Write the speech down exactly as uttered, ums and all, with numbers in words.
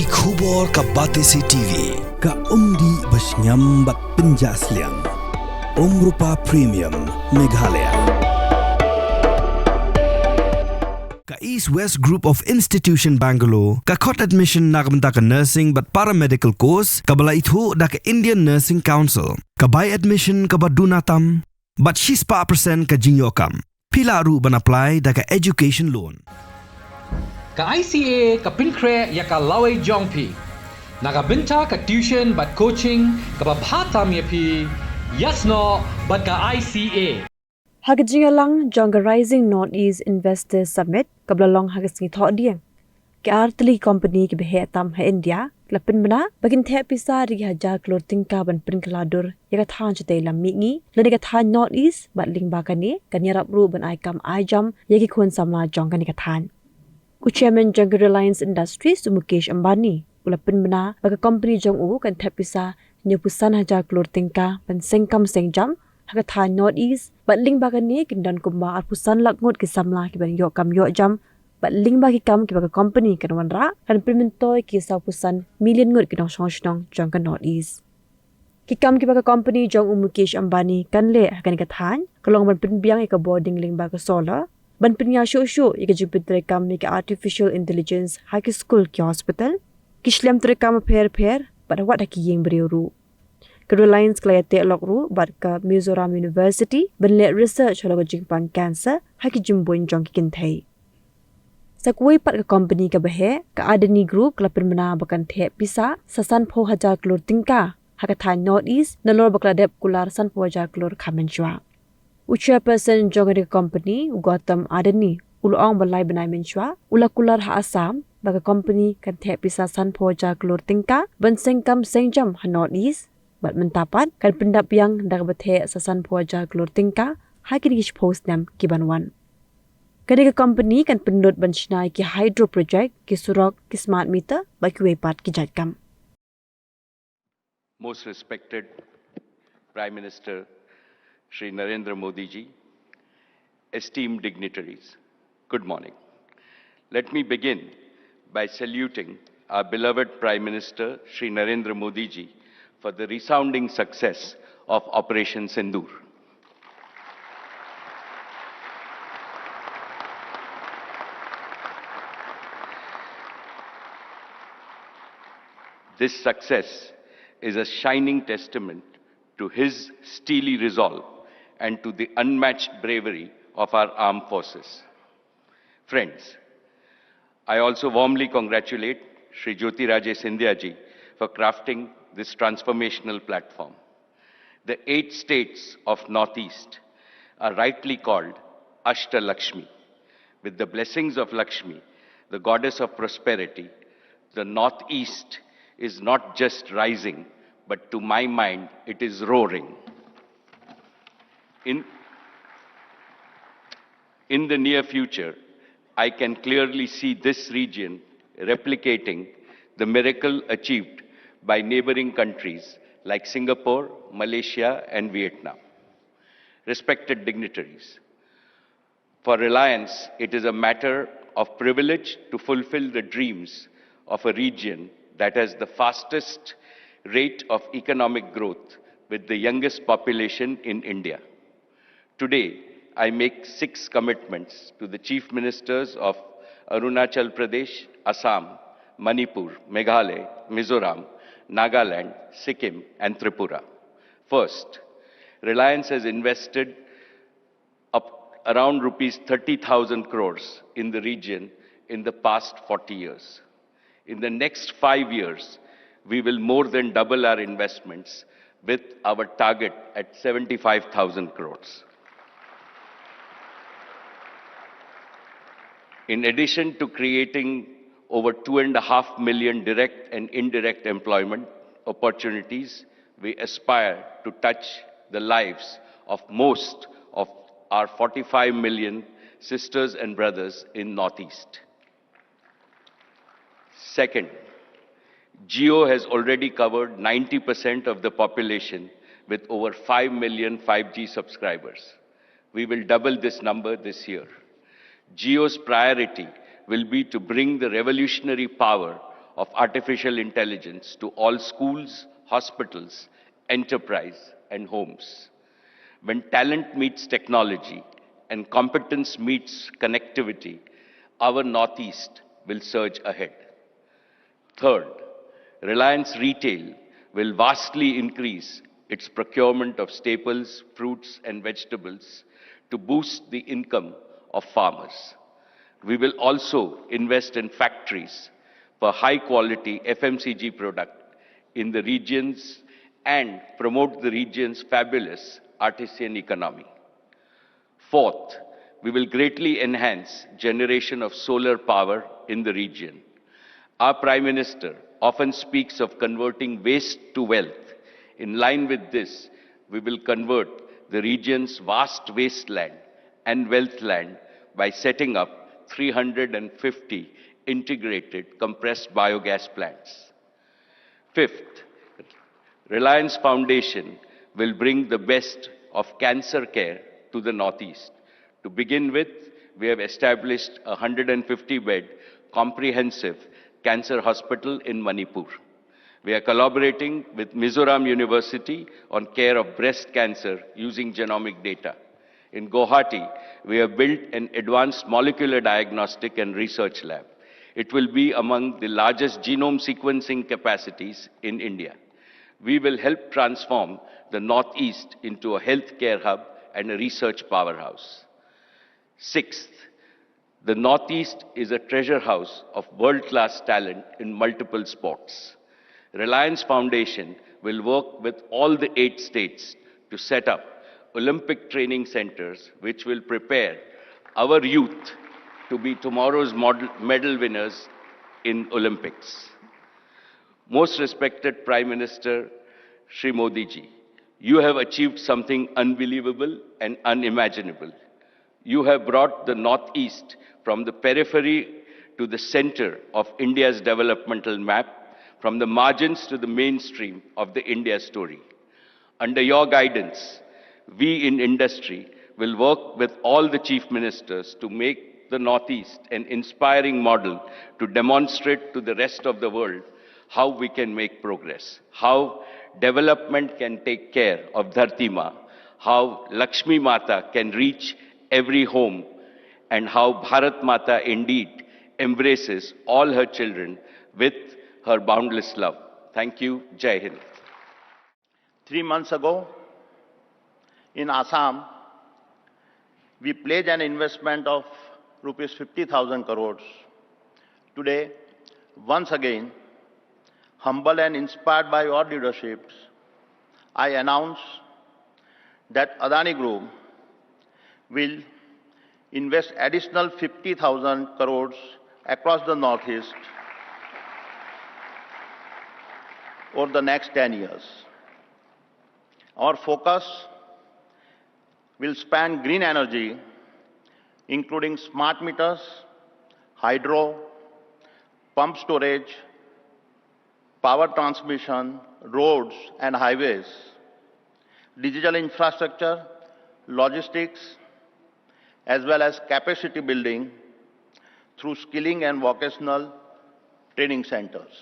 Ki khubor ka Batesi T V, ka umdih ba shngiam bad pynjah sliang. Umrupa Premium, Meghalaya. Ka East West Group of Institution Bangalore, ka khot admission na ka bynta ka nursing bad paramedical course, kaba la ithuh da ka Indian Nursing Council, ka bai admission kaba duna tam, bad shispah percent ka jingïoh kam. Phi lah ruh ban apply da ka education loan. Ka I C A ka pynkhreh ïa ka lawei jong phi na ka bynta ka tuition bad coaching kaba bha tam ïa phi, ïasnoh bad ka I C A. Ha ka jingïalang jong ka Rising Northeast Investors Summit kaba la long ha ka sngi Thohdieng, ki artylli ki company kiba heh tam ha India ki la pynbna ba kin theh pisa ar hajar klur tyngka ban pynkylla dur ïa ka thaiñ shatei lam mihngi lane ka thaiñ Northeast, bad lyngba kane kan ïarap ruh ban ai kam ai jam ïa ki khun samla jong kane ka thaiñ. U chairman jong ka Reliance Industries, u Mukesh Ambani, u la pynbna ba ka company jong u kan theh pisa hynñiewphew san hajar klur tyngka ban seng kam seng jam ha ka thaiñ Northeast, bad lyngba kane kin don kumba arphew san lak ngut ki samla kiban ïoh kam ïoh jam, bad lyngba ki kam kiba ka company kan wanrah kan pynmyntoi ki sawphew san million ngut ki nongshong shnong jong ka Northeast. Ki kam kiba ka company jong u Mukesh Ambani kan leh ha kane ka thaiñ ka long ban pynbiang ïa ka bording lyngba ka solar, ban pynïaid shuh shuh ïa ka jingpyntreikam ïa ka artificial intelligence ha ki skul, ki hospital, ki shlem treikam pher pher, bad wat ha ki ïing briew ruh. Ka Reliance ka la ïateh lok ruh bad ka Mizoram University ban leh research halor ka jingpang cancer ha ki jingbuiñ jong ki kynthei. Sa kawei pat ka company kaba heh, ka Adani Group, ka la pynbna ba kan theh pisa sa sanphew hajar klur tyngka ha ka thaiñ Northeast nalor ba ka la dep kular sanphew hajar klur kha mynshuwa. U chairperson jong kane ka company, u Gautam Adani, u la ong ba lai bnai mynshuwa u la kular ha Assam ba ka company kan theh pisa sanphew hajar klur tyngka ban seng kam seng jam ha Northeast, bad mynta pat kan pyndap biang da kaba theh sa sanphew hajar klur tyngka ha kine ki shiphew snem kiban wan. Kane ka company kan pynlut ban shna ïa ki hydro project, ki surok, ki smart meter, bad kiwei pat ki jait kam. Most respected Prime Minister Shri Narendra Modi ji, esteemed dignitaries, good morning. Let me begin by saluting our beloved Prime Minister Shri Narendra Modi ji for the resounding success of Operation Sindoor. This success is a shining testament to his steely resolve and to the unmatched bravery of our armed forces. Friends, I also warmly congratulate Shri Jyotiraditya Scindia ji for crafting this transformational platform. The eight states of Northeast are rightly called Ashtalakshmi. With the blessings of Lakshmi, the goddess of prosperity, the Northeast is not just rising, but to my mind, it is roaring. In, in the near future, I can clearly see this region replicating the miracle achieved by neighboring countries like Singapore, Malaysia, and Vietnam. Respected dignitaries, for Reliance, it is a matter of privilege to fulfill the dreams of a region that has the fastest rate of economic growth with the youngest population in India. Today, I make six commitments to the Chief Ministers of Arunachal Pradesh, Assam, Manipur, Meghalaya, Mizoram, Nagaland, Sikkim, and Tripura. First, Reliance has invested up around rupees thirty thousand crores in the region in the past forty years. In the next five years, we will more than double our investments, with our target at seventy-five thousand crores. In addition to creating over two and a half million direct and indirect employment opportunities, we aspire to touch the lives of most of our forty-five million sisters and brothers in Northeast. Second, Jio has already covered ninety percent of the population with over five million five G subscribers. We will double this number this year. Jio's priority will be to bring the revolutionary power of artificial intelligence to all schools, hospitals, enterprise, and homes. When talent meets technology and competence meets connectivity, our Northeast will surge ahead. Third, Reliance Retail will vastly increase its procurement of staples, fruits, and vegetables to boost the income of farmers. We will also invest in factories for high quality F M C G product in the regions and promote the region's fabulous artisan economy. Fourth, we will greatly enhance generation of solar power in the region. Our Prime Minister often speaks of converting waste to wealth. In line with this, we will convert the region's vast wasteland and wealth land by setting up three hundred fifty integrated compressed biogas plants. Fifth, Reliance Foundation will bring the best of cancer care to the Northeast. To begin with, we have established a hundred and fifty bed comprehensive cancer hospital in Manipur. We are collaborating with Mizoram University on care of breast cancer using genomic data. In Guwahati, we have built an advanced molecular diagnostic and research lab. It will be among the largest genome sequencing capacities in India. We will help transform the Northeast into a healthcare hub and a research powerhouse. Sixth, the Northeast is a treasure house of world class talent in multiple sports. Reliance Foundation will work with all the eight states to set up Olympic training centers which will prepare our youth to be tomorrow's model, medal winners in Olympics. Most respected Prime Minister Shri Modi ji, you have achieved something unbelievable and unimaginable. You have brought the Northeast from the periphery to the center of India's developmental map, from the margins to the mainstream of the India story. Under your guidance, we in industry will work with all the chief ministers to make the Northeast an inspiring model to demonstrate to the rest of the world how we can make progress, how development can take care of Dharti Ma, how Lakshmi Mata can reach every home, and how Bharat Mata indeed embraces all her children with her boundless love. Thank you. Jai Hind. Three months ago, in Assam, we pledged an investment of rupees fifty thousand crores. Today, once again, humble and inspired by your leaderships, I announce that Adani Group will invest additional fifty thousand crores across the Northeast over the next ten years. Our focus will span green energy, including smart meters, hydro, pump storage, power transmission, roads and highways, digital infrastructure, logistics, as well as capacity building through skilling and vocational training centers.